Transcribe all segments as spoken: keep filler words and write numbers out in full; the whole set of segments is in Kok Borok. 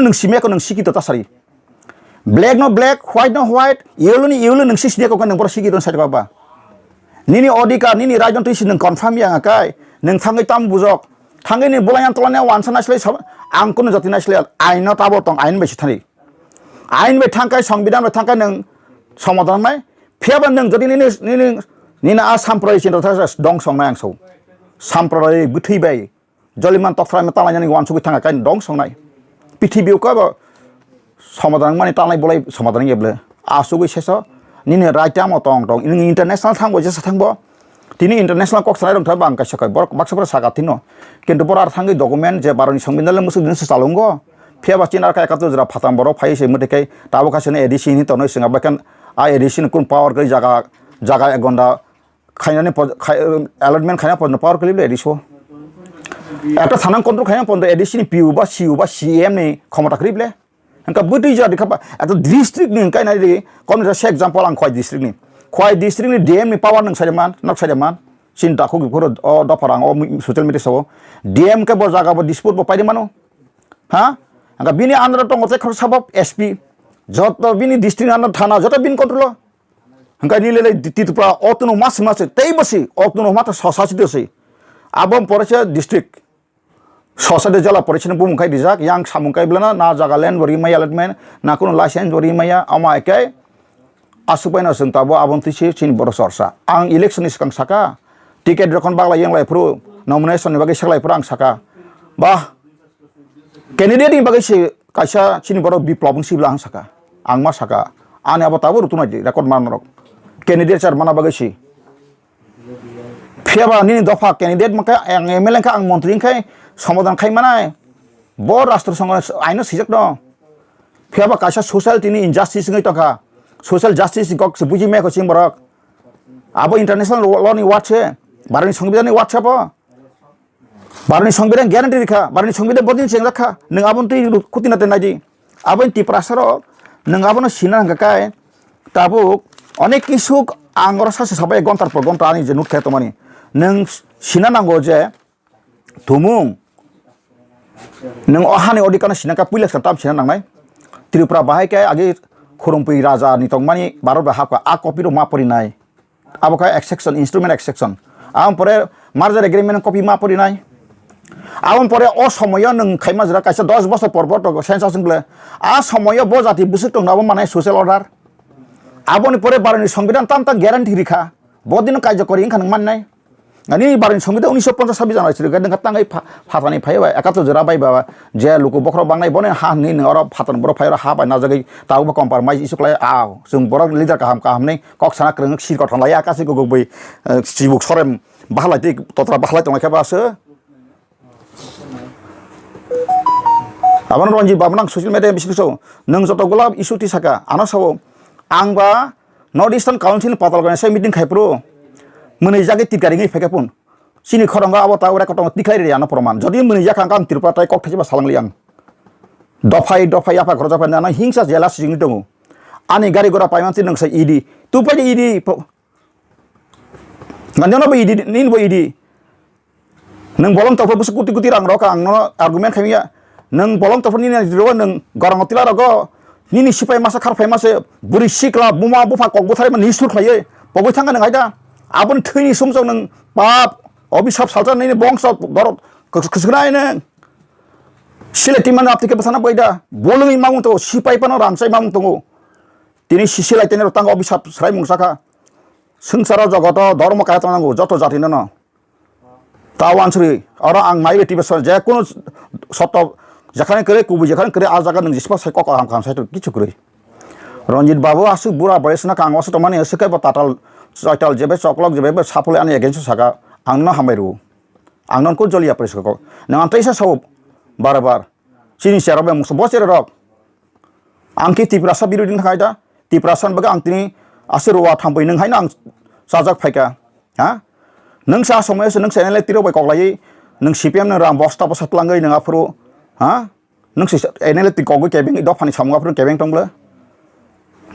Nwng simi khe nwng sikito ta sari. Black no black, white no white, yellow ni yellow nwng si sini khe nwng borok sikito sai ba. Nini odhikar, nini right no twi si nwng confirm ya kai. Nwng thangwi tam bujok. Thangwi ni bolai yang tolani wansa naisle sab-, ang kuno jati naisle ain no tabo tong ain bai si thani. Ain bai thangkai, songbidan bai thangkai nwng somadhan nai. Phiya ba nwng jodi nini, nini, nini a sampradayik chinta thasa dong song nai ang so. Sampradayik bwthwi bai joliman tokthrai ma talainani wansugwi thangkai dong song nai. Pithibi o kabo somadhan mani talai bolai somadhan ye ble. Asugwi seso nini right amo tong tong. Nini international thangbo jesa thangbo. Tini international kok sanai rok thai bang kaisa kai borok baksa borok saka tino. Kintu borok ar thangwi document je baroni songbidan le musuk din se chalungo. Phiya ba chini ar ka ekatur jora phatang borok phai se mwtai kai tabo kha sene A D C hini tonwi swnga bai khan a A D C ni kun power kai jaga jaga ek gonda khainani poj-, khai-, allotment khaina pojno power kai le A D C o. Ekta thanang control khaina pojno A D C ni P O ba C O ba C M ni khomota kri le. Hingka bwtwi ja dikha ba, eto district ni hingka nai di, kom ni se example ang Khowai district ni. Khowai district ni D M ni power nwng sai man, nok sai man. Chin dakhuk phuru o dopha rang o social media sao. D M ke bo jaga bo dispute bo paidi mano. Ha? Hingka bini under tongo te khorok sabab S P. Joto bini district under thana, joto bini control o. Hingka ni lele di Tripura autonomous mas, tei bosi autonomous ta sosa si dosi. Abom pore se district. Sosade jala porishad bumung khai rijak, yang samung kai blana, na jaga land bo rimaya allotment, na kunu license bo rimaya, ama ekai asuk bai no chwng tabo aboni twi se chini borok chorsa. Ang election ni swkang saka, ticket rokon bagla yang lai phuru, nomination ni bagwi seklai phuru ang saka, bah, candidate ni bagwi se kaisa chini borok biplab wng sibla ang saka, ang ma saka, ani abo tabo rutunai di record man rok, candidate char mana bagwi se. Phiya ba nini dopha candidate mankhe ang M L A khe ang montri wngkhe somadhan khai manai. Bo rastro songho aino sijak no. Phiya ba kaisa social tini injustice wngwi tongkha. Social justice ni kok se buji maya kho chini borok. Abo international law ni word se. Bharoni songbidan ni word se bo. Bharoni songbidan guarantee rikha. Bharoni songbidan bodin chengjak kha. Nwng aboni twi khuti na te naidi. Aboni Tiprasa rok nwng abono sina hwnkha kai. Tabuk onek kisuk ang oro sase sabai ek gontar por gonta ani je nukthai tongmani. Nwng sina nango je tumung nwng o hani odhikar no sina kha puila sa tam sina nangnai. Tripura bahai khe agi khurungpui raja ni tongmani Bharat bai hapkha a copy rok ma porinai. Abo khe exception, instrument exception. Aboni pore merger agreement copy ma porinai. Aboni pore o somoyo nwng khaima jora kaisa dos bosor por por tongo census wngble. A somoyo bo jati bwswk tongno abo manai social order. Aboni pore bharoni songbidan tam tam guarantee rikha. Bo dino kaijakori wngkha nwng mannai. Ani bharoni songbidan unisho ponchas sabbi jana chwrwkhe nwngkha tangwi pha-, phatani phaibai ekatur jora bai ba je luku bokhorok bangnai boni ha hwnwi nwng oro phatani borok phai oro ha bai najagwi tabukbo compromise issue khlai a chwng borok leader kaham kaham hwnwi kok sana kwrwng sir kothon lai ya kachi guguk bui, eh, chibuk sorem bahalai tei totra bahalai tonglaikha ba se. Abono Ranjit Babu nang social media bising so nwng joto gula issue ti saka ano sao ang ba North Eastern Council ni patal gana se meeting khai pro mwnwi jagwi tikari ngi pheke pun chini khorang abo ta ura kotong tikhai ri ano proman jodi mwnwi jakha ang Tripura tai kok thachi ba salang liang dophai dophai apa khoro japai nana hingsa jela sijing tongo ani gari gora paiman ti nwng sa E D tu pai E D po ngandano bo E D nin bo E D Nwng bolong tongphuru bwswk kuti kuti rang rok ang nono argument khaimya. Nwng bolong tongphuru nini rw nwng gorang tila rogo nini sipai masa kharphai masa bwrwi sikla buma bupha kok bwthai mani sur khlaiwi pogwi thangkha nwng aida. Aboni thwini sumsok nwng pap obisap salsa nini bongso dorok kwswknai nwng. Sile timan aptike bwsana baida bolongwi mamung tongo sipai phano ramsai mamung tongo. Tini sisi lai tini rok tango obisap srai mung sakha. Swngcharo jogoto dhormo kaya tongo joto jati nono. Ta wansuri, oro ang mai beti besa je kunu soto jekhane kwrwi kubui jekhane kwrwi a jaga nwng jisma sai kok kaham kaham sai kichu kwrwi. Ranjit Babu aswk bura bai sna kang wasu tomani aswk kai bo tatal chaital jebe choklok jebe bo sapole ani against saka ang no hambai ru. Ang non ko joli apre saka. Nang ang teisa sao bar bar. Chini chera bai musu bo chera rok. Ang khe Tiprasa birodhi ni thangkha da, Tiprasa ni bagwi ang tini aswk rwa thampui nwng haino ang chajak phaikha, ha? Nwng sa somoi se nwng channel tiro bai koklai, nwng C P M nwng rang bosta bosa tlangwi nwng aphuru, ha? Nwng se N L A twi kogwi kebeng dophani samung aphuru kebeng tong bwle.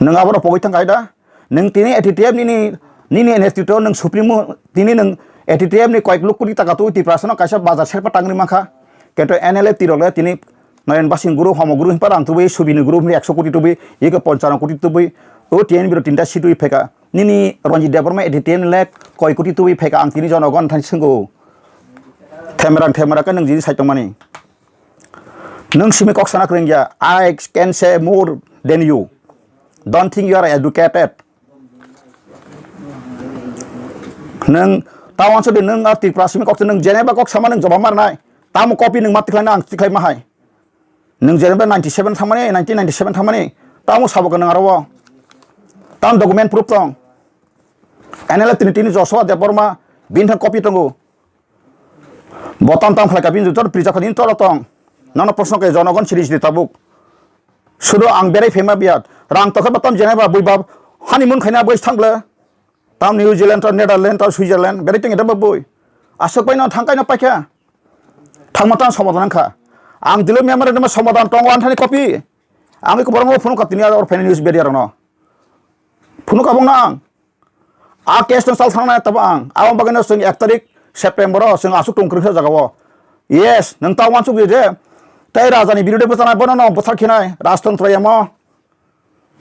Nwng aboro pogwi thangkha da, nwng tini A T T F nini, nini N F T to nwng supremo tini nwng A T T F ni koyek luk koti taka twi Tiprasa no kaisa bazar serpa tangri mankha, kento N L A tiro le tini Noren Basing group, Homo group, himpa rang tubui, Subini group, himpa ekso koti tubui, eke ponchano koti tubui, o T N B ro tinta seat tubui phaika. Nini Ranjit Debbarma eighty ten lakh koi koti tubui phaika, ang tini jonogon thani swngo. Themerang themera khe nwng jini sai tongmani. Nwng simi kok sana kwrwng ya, I can say more than you. Don't think you are educated. Nwng ta wansuk di, nwng a Tripura simi kok, nwng jeneba kok sama nwng jawab marnai. Tamo copy nwng ma tikhlai na ang tikhlai ma hai. Nwng jeneba ninety seven thangmani, nineteen ninety seven thangmani. Tamo sabo ka nwng aro o. Tam document proof tong. N L F tini tini Joshua Debbarma, bini thang copy tongo. Bo tam tam khlai ka bini jor prijak kha din toro tong. Nono proshno khe jonogon siri siri tabuk. Sudo ang berai phema biya. Rang tokhe bo tam jenai ba bui bab honeymoon khaina bui thang ble. Tam New Zealand ta Netherlands ta Switzerland berai tong eta ba bui. Aswk bai no thang kaino paikha. Thangma tang somadan wngkha. Ang dilo memorandum somadan tongo anthani copy. Ang iko borok phone ka tini or final news media rokno. Phone ka bong nang. A case no sal thangna tabo ang. Abo bagwi no chwng ek tarik September o chwng aswk tong kwrwngsa jaga o. Yes, nwng ta wansuk di je. Tai raja ni birude bwchana bono no bwthar khinai rajtantro yamo.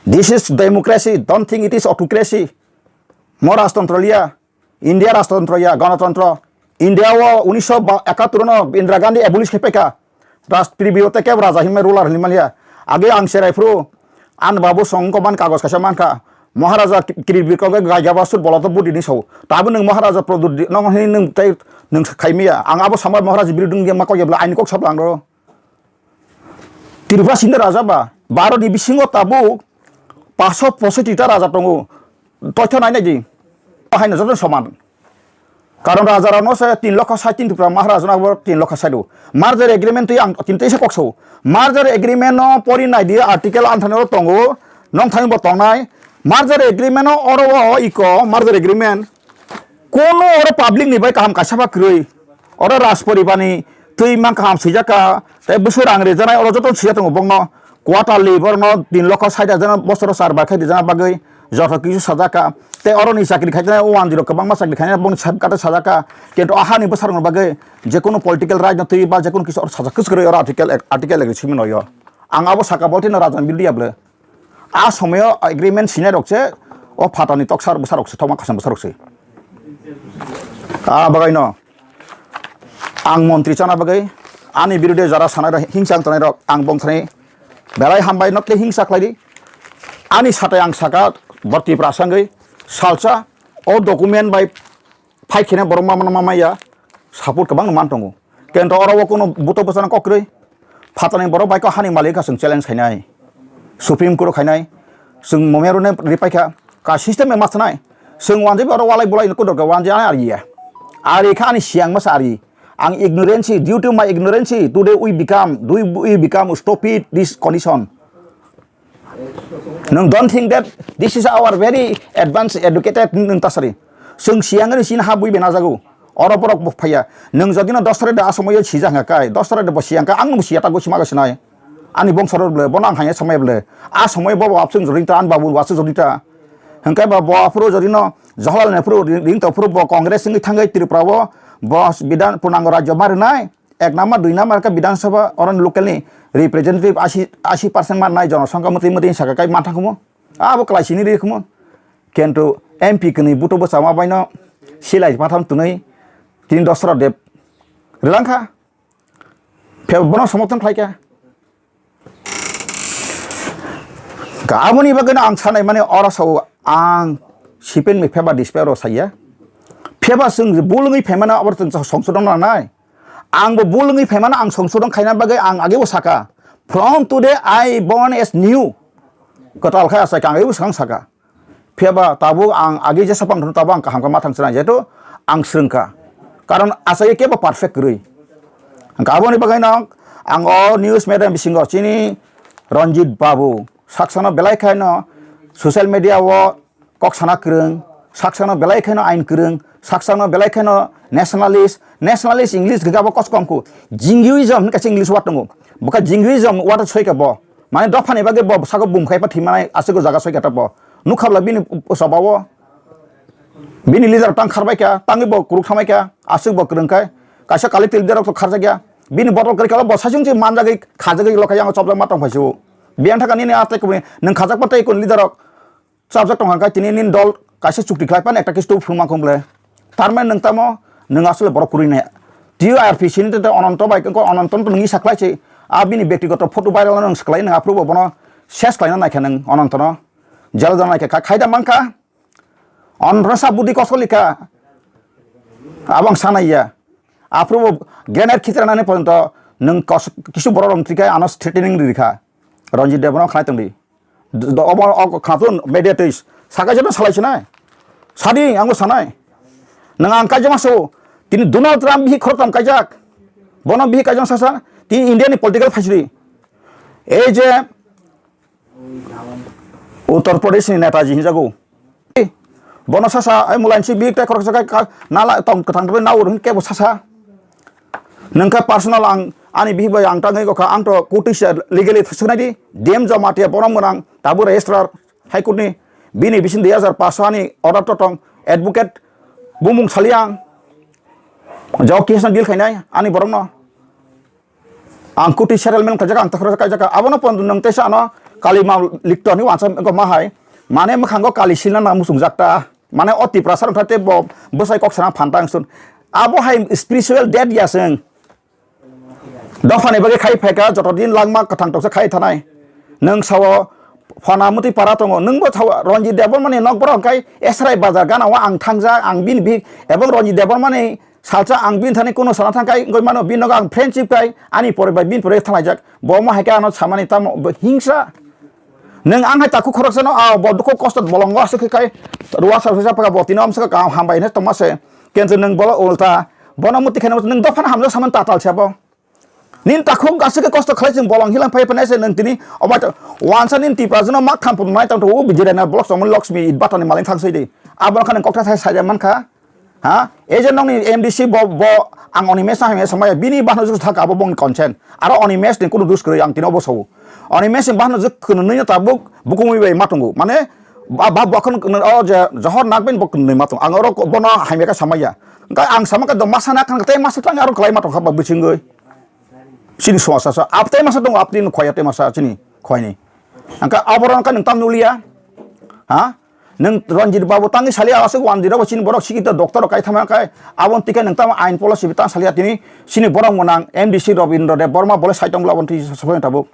This is democracy. Don't think it is autocracy. Mo rajtantro liya. India rajtantro ya, ganatantro. India o unisho ekattor no Indira Gandhi abolish khe peka. Raj previous te kebo raja hinmai ruler hinmani ya. Age ang cherai phuru, an babu song ko ban kagos kaisa mankha. Maharaja Ki-, Kirit Bikram ke gai gaba sur bolo to budi ni sau. Tabu nwng Maharaja Pradyut di, nong hini nwng tai nwng khaimiya. Ang abo sambar Maharaja biru dung ma kok yabla aini kok sablang ro. Tripura sinde raja ba, Bharat ni bisingo tabuk paso posoti ta raja tongo. Toitho nai nai di. Haino joto soman. Karon raja rano se tin lokho sai tin Tripura Maharaja no abo tin lokho sai do. Merger agreement twi ang tin teisa kok so. Merger agreement no pori nai di article anthani oro tongo. Nong thani bo tongnai. Merger agreement no oro o iko merger agreement. Kono oro public ni bai kaham kaisa ba kwrwi. Oro Rajporibar ni twi mang kaham swijak ka, tei bwswk rang rijaknai oro joto swijak tongo bokno. Quarterly borokno tin lokho sait hajar bosoro char bar khai rijana bagwi joto kisu sajak ka. Tei oro ni chakri khainai o one zero kwbangma chakri khainai bokni side kata sajak ka. Kintu ahani bwsarokni bagwi jekunu political right no twi ba jekunu kisa oro sajak kwchwrwi oro article, article agreement simi noyo. Ang abo saka boltino rajan birudiya bwle. A somoyo agreement sinai rok se o phatani toksar bwsa rok se thokma khasam bwsa rok se. A bagwi no ang montri chana bagwi ani birude jara sanai rok hingsa ang tonai rok ang bongthani belai hambai nok tei hingsa khlai di. Ani satai ang saka borti prasangwi salsa o document bai phai kheno borok ma mano ma maya support kwbang man tongo. Kento oro o kuno buto bwsano kok kwrwi. Phatani borok bai kok hani malik kha chwng challenge khainai. Supreme Court khainai. Chwng momerone ripai kha. Ka system e ma thanai. Chwng wanjwi oro walai bolai no kudor kha wanjwi ani ari ya. Ari kha ani siang masa ari. Ang ignorance, due to my ignorance, today we become, do we become stupid this condition. Nwng don't think that this is our very advanced educated nwng tasari. Chwng siyang ani sini ha bui bena jago. Oro borok bo phaiya. Nwng jodi no dosra de asomoyo sija hwnga kai, dosra de bo siyang kai, ang no bo siya ta go sima ga sinai. Ani bongso ro ble, bono ang hanya samai ble. A samai bo bo absung jodi ta, an babu wasu jodi ta. Hwngkai ba bo aphuru jodi no Jawaharlal Nehru ring, ring ta phuru bo Congress wngwi thangwi Tripura o bo bidan punango rajyo marinai. Ek number, dui number khe Bidhan Sabha, oro ni local ni representative asi, asi percent man nai jono songkha mwtwi mwtwi saka kai man thangkhumo. Abo kwlai sini ri khumo. Kintu M P kwnwi buto bwchama baino silai patham twnwi tini Dosra Deb rwlang kha. Phiya bono somorthon khlai kha. Ka aboni bagwino ang sanai mani oro sao ang sipen ni pheba dispe oro saya. Pheba chwng bul wngwi phaimano abo chwng songsodon nangnai. Ang bo bul wngwi phaimano ang songsodon khaina bagwi ang agebo saka. From today I born as new. Kwtal khai asai ka ang agebo swkang saka. Phiya ba tabuk ang agi jesa pang thung tabuk ang kaham khe ma thang chwrai jehetu ang swrwng kha. Karon achai kebo perfect kwrwi. Hwnkhe aboni bagwi no ang o news media bisingo chini Ranjit Babu saksano belai khaino social media o kok sana kwrwng, saksano belai khaino ain kwrwng, saksano belai khaino nationalist, nationalist English hwnkhe abo kos kom kho. Jingoism hwnkhe English word tongo. Bokha jingoism word soi kha bo. Mane dophani bagwi bo saka bum khai pathwi manai aswk o jaga soi kha ta bo. Nukha bwla bini soba o. Bini leader tang kharbai kha, tangwi bo kuruk thamai kha, aswk bo kwrwng khai. Kaisa kali twilwi rok to kharjak ya. Bini botol kwrwi kalo bo saichung se manjagwi khajagwi lokha yang chopjak ma tong phai se o. Biyang thaka nini a tei kubuni nwng khajak pa tei kun leader rok chopjak tong kha khe tini nini dol kaisa chukti khlai pan ekta kistu phung ma khum le. Tar mane nwng tamo nwng asole borok kwrwi nai. T R P C ni tete Ononto bai khe Ononto no nwng isa khlai se. A bini bektigoto photo viral no nwng swklai nwng aphuru bo bono ses khlaina nai khe nwng Ononto no. Jel jana nai khe kha-, khaida man kha. Onrasa budi kosol ikha. Abang sana iya. Aphuru bo granite khitra nani porjonto nwng kos-, kisu borok rong tikha ano threatening ri kha. Ranjit Debbarma khnai tongdi. D-, d-, obo o khatun media twi sakai jano salai sinai. Sadi ango sanai. Nwng ang kaijama so tini Donald Trump bihi khoroktham kaijak. Bono bihi kaijama sasa tini India ni political phaisri. Ei je Uttar Pradesh ni Netaji hinjago. Bono sasa, ai Mulayam Singh bihik tei khoroksa khe ka-, nala tong kwthang tongwi nauro hinkhe bo sasa. Nwngkhe personal ang, ani bihik bai ang tangwi kokha, ang to kutisa legally swnai di, D M Jamatia borom gwnang, tabuk registrar High Court ni, bini bising dui hajar paanch ani order to tong, advocate bumung sali ang, jao case no deal khainai, ani borok no. Ang kuti settlement khaijak, ang takhro khaijak, abono pon nwng teisa ano kalima likto ni wansa ko ma hai. Mane mwkhango kali silna na muchung jakta. Mane o Tiprasa rok thate bo bwsai kok sana phanta ang sun. Abo hai spiritual death ya seng. Dophani bagwi khai phaika joto din langma kwthang toksa khai thanai. Nwng sao phana muti para tongo. Nwngbo sao Ranjit Debbarmani nok borok kai Esrai bazar gana wa ang thangjak ang bini bihik ebong Ranjit Debbarmani Salsa ang bini thani kuno sana thang kai, wngwi mano bini nogo ang friendship kai, ani pore bai bini pore thanglaijak. Bo omo hai khe ano samani tamo bo hingsa. Nwng ang hai takhuk khoroksano, a bo dukhu kosto bolongo aswk khe kai, ruwa sa sa paka bo tino amswk ka hambai hwnwi tongma se. Kintu nwng bolo ulta, bono muti khe nwng dophano hamjak samani tatal se bo. Nini takhuk aswk khe kosto khlai chwng bolong hilang phai phai se nwng tini obo wansa nini Tiprajwkno mak tham pum nai tong tong o Bijirena blok chongmani Lakshmi Itbatani maleng thang soi di. Abono kha nwng kokthai sai sai man kha. Ha? Ei je nokni M D C bo, bo ang Animesh no hamya samaya, bini bahno jwk thaka abo bongni consent. Aro Animesh ni kunu dus kwrwi ang tini obo sao. Animesh ni bahno jwk kwnwi no tabuk bukungwi bai ma tongo. Mane ba, ba, ba khon o je Johor Nagben bo kwnwi ma tongo. Ang oro bono hamya khe samaya. Hwnkhe ang sama khe do masa na khan tei masa tang aro kwlai ma tongkha ba bisingwi. Chini somaj sa, sa, ap tei masa tongo, ap tei no khwaya tei masa chini khwai ni. Angka aboro angka nwng tam nulia. Ha? Nwng Ranjit Babu tangwi sali aswk one zero bo chini borok sikita doctor rok kai thama kai. Abon tike nwng tam ain policy bi tang salia tini chini borok mwnang M D C Robindra Deb Borma bole sai tong bla abon twi sabai tabuk.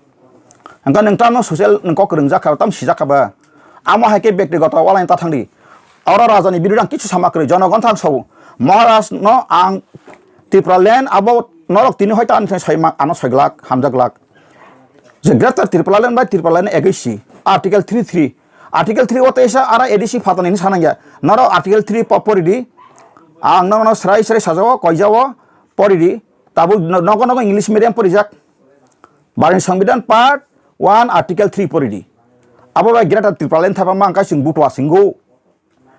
Angka nwng tam no social nwng kok kwrwng jakha tam sijak kha ba. Amo hai khe bektigoto walaini ta thangdi. Oro rajani birude ang kichu sama kwrwi, jonogon thang sao. Maharaj no ang Tripura land abo norok tini hoito ani thani soi ma-, ano soi glak, hamjak glak. Je Greater Tripura land bai Tripura land egwi si. Article three three. Article three o teisa ara A D C phatani hinwi sanang ya. Norok Article three po-, pori di. Ang nono srai srai sajao, koijao, pori di. Tabuk no-, nogo nogo English medium porijak. Bharatni Songbidan part one Article three pori di. Abo bai Greater Tripura land thapa ma ang kaising butua singo.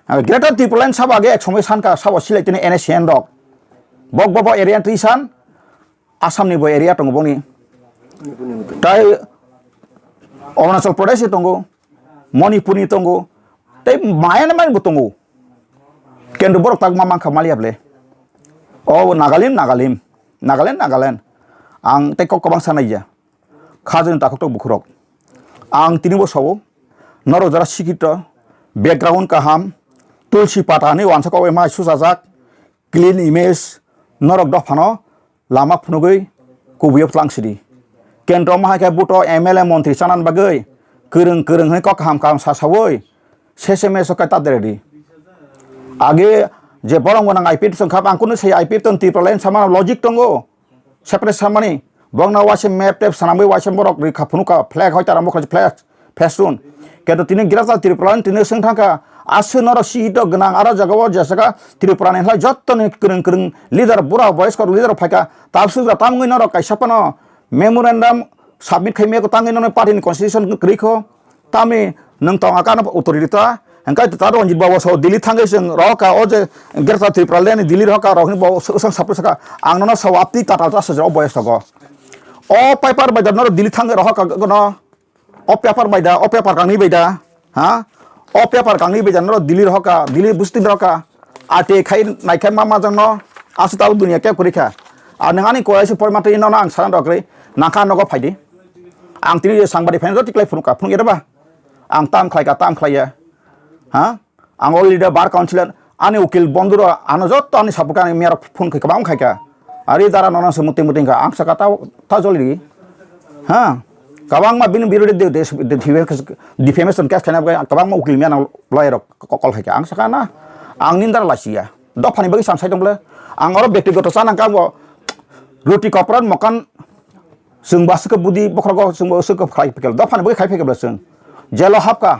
Greater Tipraland sabo age ek somoi sanka sabo silai tini N S C N rok. Bok bobo area twi san, Assam ni bo area tongo boni. Tai Arunachal Pradesh ni tongo, Manipur ni tongo, tai Myanmar ni bo tongo. Kintu borok tak ma mankha maliya ble. O Nagalim, Nagalim, Nagaland, Nagaland. Ang tei kok kwbang sanai ya. Khajani takhuk tok bukhurok. Ang tini bo sao, norok jara sikito, background kaham, tulsi pata hinwi wansa kok bai ma sujajak, clean image, norok dophano lama phunugwi kubuiyo tlang sidi. Kendro ma hai khe buto M L A montri chanani bagwi kwrwng kwrwng hinwi kok kaham kaham sa saui, sese meso khe ta deredi. Age je borok gwnang I P F T song kha, ang kunu sai I P F T tong Tipraland samano logic tongo. Separate samani, bokna waisa map tep sanamwi waisa borok rikha phunukha, flag hoi tara mokha flag, festoon. Keto tini Greater Tripura ni tini swng thangkha, aswk norok sito gwnang aro jaga o jesaka Tripura ni hwlai joto ni kwrwng kwrwng leader bura boyos kok leader phaikha, tabswk tamwi norok kaisa phano memorandum submit khaimaya tangwi nono party ni constitution kwrwi kho. Tamni nwng tong aka no authority ta, hingke ta Ranjit Babu so Delhi thangwi chwng rohorka, o je Greater Tripura land ni Delhi rohorka rok hwnwi bo swkang sapri saka, ang nono sao apni tatal ta sojak o boyes rogo. O paper bai da norok Delhi thangwi rohorka gono, o paper bai da, o paper kangni bai da, ha? O paper kangni bai da norok Delhi rohorka, Delhi busti rohorka, ate khai nai khai ma ma jang no, asu tau dunia kep kwrwi kha. A nwng ani koyai se porima twi nono ang sana dok ri. Nangkha nogo phaidi. Ang tini je sangbadi phaino tiklai phunukha, phunukya ba? Ang tam khlaika, tam khlaiya. Ha? Ang already bar councilor, ani ukil bondhuro, ano jotto ani support ani miyarok phone khai, kabang khai ka. Ari dara nono se muting muting ka, ang saka ta, ta joli. Ha? Kabangma bini birode de, de, de, defamation case khaina bagwi kabangma ukil miya nang lawyer rok ko-, call khai ka. Ang saka na, ang nindar laisiya. Dophani bagwi sam sai tong bole. Ang oro bektigoto chanang ka bo, roti kopran mokan. Chwng bo aswk khe budi bokhorogo chwng bo aswk khe khlai phaikhe, dophani bagwi khai phaikhe bwla chwng jelo hapkha.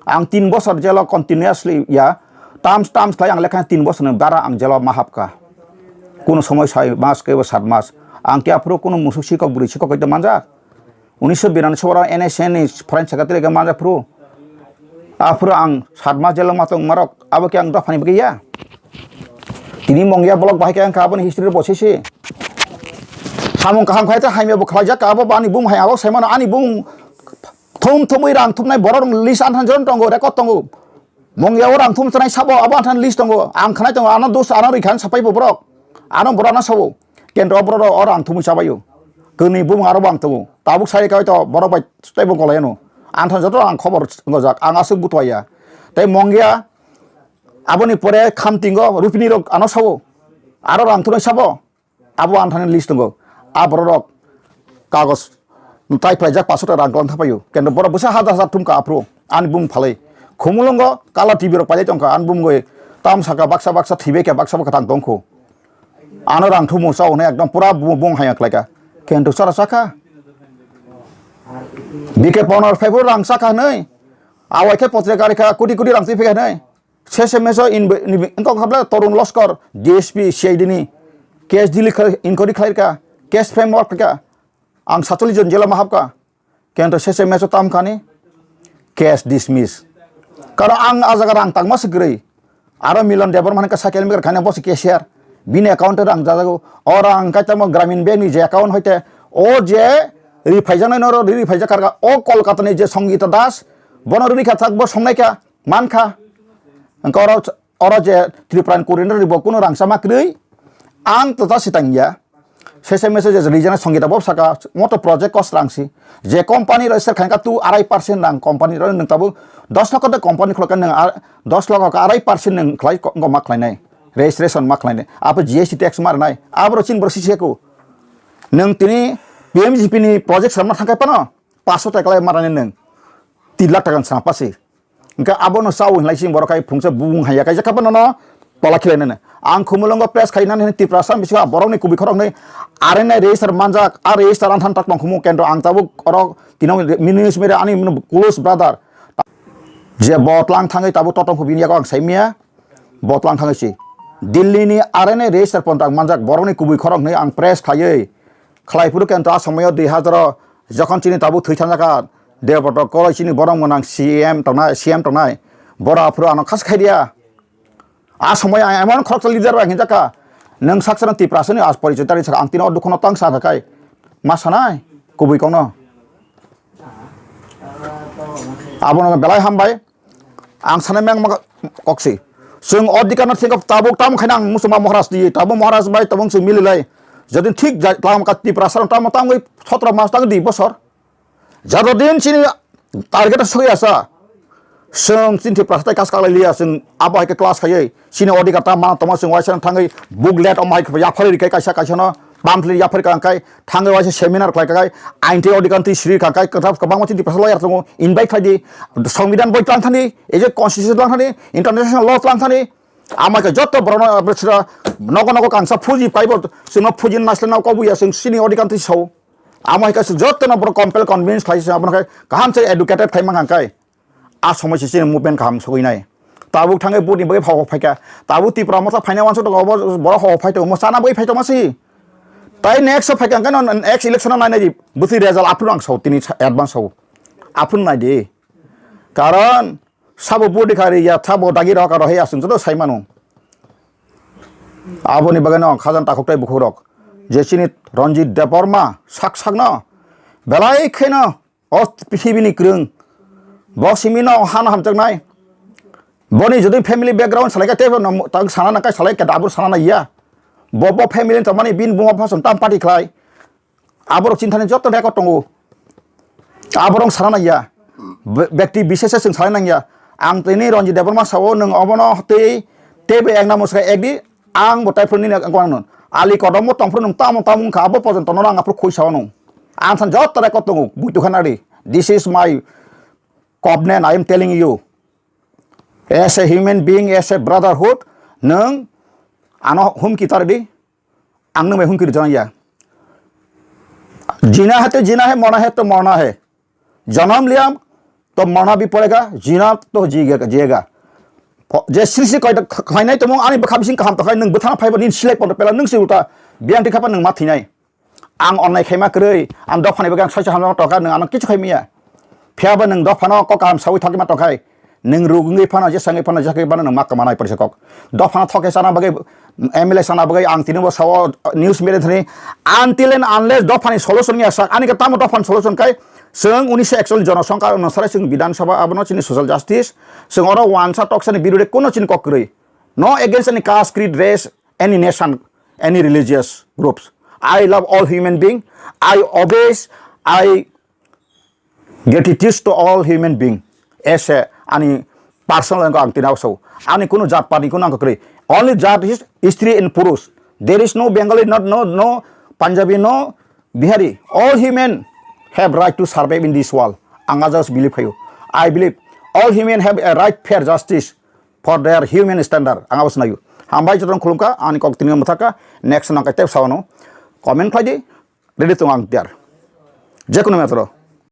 Ang tin bosor jelo continuously ya, terms, terms khlai ang lekha tin bosorni bara ang jelo ma hapkha. Kuno somoi sai mas, kebo sat mas. Ang khe aphuru kuno musuk sikok, bwrwi sikok hai manjak. Unisho biranasi oro N S A ni foreign secretary khe manjak phuru. Aphuru ang sat mas jelo ma tong marok, abo khe ang dophani bagwi ya. Tini Mongia block bahai khe ang kha aboni history bo sisi. Samung kaham khai ta hamya bo khlaijak ka, abo bani bum hai abo saimano ani bum thum thumwi rang thumnai borok rong list anthan jon tongo, record tongo. Mongia o rang thum chanai sabo abo anthan list tongo. Ang khnai tongo, ano dos ano rikhan sapai bo borok. Ano borok ano sabo. Kento borok o rang thumwi chabaio. Kwnwi bum aro bang tongo. Tabuk sai kai to borok bai tei bo kolai ano. Anthan joto ang khobor ngojak, ang aswk butwaya. Tei Mongia aboni pore Khamtingo Rupini rok ano sabo. Aro rang thumnai sabo. Abo anthani list tongo. A borok rok kagos tai phlaijak paso ta rang kwlang thapaio. Kendo borok bwsa hajar hajar thumkha aphuru. Ani bumung phalwi. Khumulwngo color T V rok pailai tongkha. Ani bumungwi tam saka baksa baksa thwibai khe baksa baksa tang tongkho. Ano rang thumu sa hwnwi ekdom pura bu-, bumung haya khlaikha. Kendo chara chakha. B K Pono phaibo rang chakha hwnwi. Awai khe potrika rikha koti koti rang twi phikha hwnwi. Sese meso in, in, in, wngkha bwle Torun Loskor, D S P, C I D ni case dili khlai, inquiry khlai rwkha, case framework rwkha. Ang satcholish jon jela ma hapkha. Kento sese meso tam khani case dismiss. Karon ang a jaga rang tangma se kwrwi. Aro Milon Debbarma hwnka cycle maker khani bo se cashier. Bini account o rang jajago. O rang kaitamo Gramin Bank ni je account hoite o je ri phaijaknai noro ri phaijakha rwkha. O Kolkata ni je Songita Das bono ri kha thak bo songnai kha. Mankha. Hwnkhe oro, oro je Tripura ni coordinator bo kunu rangchama kwrwi, ang to ta sitang ya. Sese mese je regional Songita bo saka, moto project cost rang si. Je company rok ser khankha tu arai percent rang company rok nwng tabuk dos lokho de company khulok kha nwng ar-, dos lokho kha arai percent nwng khlai ko-, ko ma khlainai. Registration ma khlainai. Abo G S T tax ma rwnai. Abo rok chini borok si se ku. Nwng tini P M G P ni project sama thangkai phano paso ta kwlai ma rwnai nwng. Tin lakh taka swng pasi. Hwnkhe abono chawi hinlai sing borok hai phungsa bubung haiya kaisa khe bono no tola khilainani. Ang Khumulwngo press khainani hwnwi Tiprasa bisingo borokni kubui khoroknwi R N A register manjak, a register anthan tak tong Khumu kendro ang tabuk oro tino Mini Ismail ani close brother. Je bo tlang thangwi tabuk totong khu bini yago ang saimya. Bo tlang thangwi si. Delhi ni R N A register pon tak manjak borokni kubui khoroknwi ang press khaiwi khlai phuru kento a somoyo dui hazar o jokhon chini tabuk thwi thangjak kha. Debroto koroi chini borok mwnang C M tongnai, C M tongnai. Boro aphuru ano khas khai dia. A somoy ang emon khoroksa leader bai hinjak kha. Nwng saksa no Tiprasa ni as porichoi tari saka ang tino o dukhono tang sa kha kai. Ma sanai kubui kongno. Abono belai hambai. Ang sanai meng ma koksi. Chwng o dikano thik tabuk tam khaina ang muchungma Maharaj di. Tabuk Maharaj bai tabuk chwng mililai. Jodi thik jai tlam ka Tiprasa no tamo tamo sotro mas tang di bosor. Jatodin chini target o sogwi asa, chwng chini Tiprasa tai kas kaklai liya, chwng abo hai khe class khaiwi chini odhikar ta mana tongma chwng uaisa thangwi booklet omo hai khe yapharwi rikha kaisa kaisa no pamphlet yapharwi ka hwnkhe thangwi uaisa seminar khlai kha khai ain tei odhikar twi siri kha khai kwtal kwbangma chini Tiprasa lawyer tongo invite khlai di, songbidhan boi tlang thani, ejek constitution tlang thani, international law tlang thani, amo hai khe joto borok no nogo nogo kangsa phuji phaibo chwngno phuji naisle no kobuya chwng chini odhikar twi sao. Amo hai khe jotono borok compel convince khlai se abono khe kaham se educated khai mang kha khe. A somoi se chini movement kaham sogwi nai. Tabuk thangwi boni bagwi phai kha. Tabuk Tipra motha phaina wansuk tongo, obo borok hok phai tongo, mo chana bagwi phai tongma si. Tai next phai kha khe no next election o nai nai di. Bwtwi result aphuru ang sao tini advance sao. Aphuru nai di. Karon sabo budi kha ri ya, sabo dagi rok aro he aswng joto sai mano. Aboni bagwi no khajang takhuk tai bukhuk rok. Je chini Ranjit Debbarma sak sak no belai kheno o pithibini kwrwng. Bo simi no hano hamjaknai. Boni jodi family background salai kha tei bono tang sana nang kai salai khe dabur sana nai ya. Bo, bo family ni tongmani bini buma bupha chwng tam party khlai. Aborok chinthani joto record tongo. Aborok sana nangya. Be-, bekti bisese chwng sana nangya. Ang tini Ranjit Debbarma sao nwng obono tei, teibo ek namo swkha ek di, ang bo taiphuru nini ang kono. Ali Kodombo tongphuru nwng tamo tamo wngkha, abo porjonto no ang aphuru khui sao nwng. Ang san joto record tongo, buitu khana di. This is my covenant, I am telling you. As a human being, as a brotherhood, nwng ano humki tar di, ang nwng bai humki rwjak ya. Jina hai to jina hai, morna hai to morna hai. Janam liya to morna bhi padega, jina to jiyega, jiyega. Po-, je srisi koi khlainai tongmung ani bwkha bising kaham tongkha, nwng bwthang phaiba nini silai podo pela nwng se ulta biyang thikha pa nwng ma thinai. Ang onnai khaima kwrwi, ang dophani bagwi ang soicha hamjama tongkha, nwng ano kichu khaimaya. Phiyaba nwng dophano kok kaham sawi thokima tongkhai, nwng ruk wngwi phano, je sangwi phano, je sakwi phano nwng ma kwmanai porisa kok. Dophano thokhe chana bagwi, M L A chana bagwi ang tini bo sao news media thani, until and unless dophani solution ya sak, ani khe tamo dophani solution khai, chwng unisho ekchol jonosongkha onusare chwng Bidhan Sabha abono chini social justice, chwng oro wansa toksani birode kuno chini kok kwrwi. No against any caste, creed, race, any nation, any religious groups. I love all human being. I always, I gratitude to all human being. As a, ani personal ang tini sao. Ani kuno jat pani kuno ang kwrwi. Only jat is istri and purush. There is no Bengali, not, no, no Punjabi, no Bihari. All human have right to survive in this world. Ang aja believe khayo. I believe all human have a right fair justice for their human standard. Ang abo swnayo. Hambai jotong khulumkha, ani kok tini mwthakha, next nang kai tep sawano. Comment khlai di, ready tong ang tiar. Jekunu metro.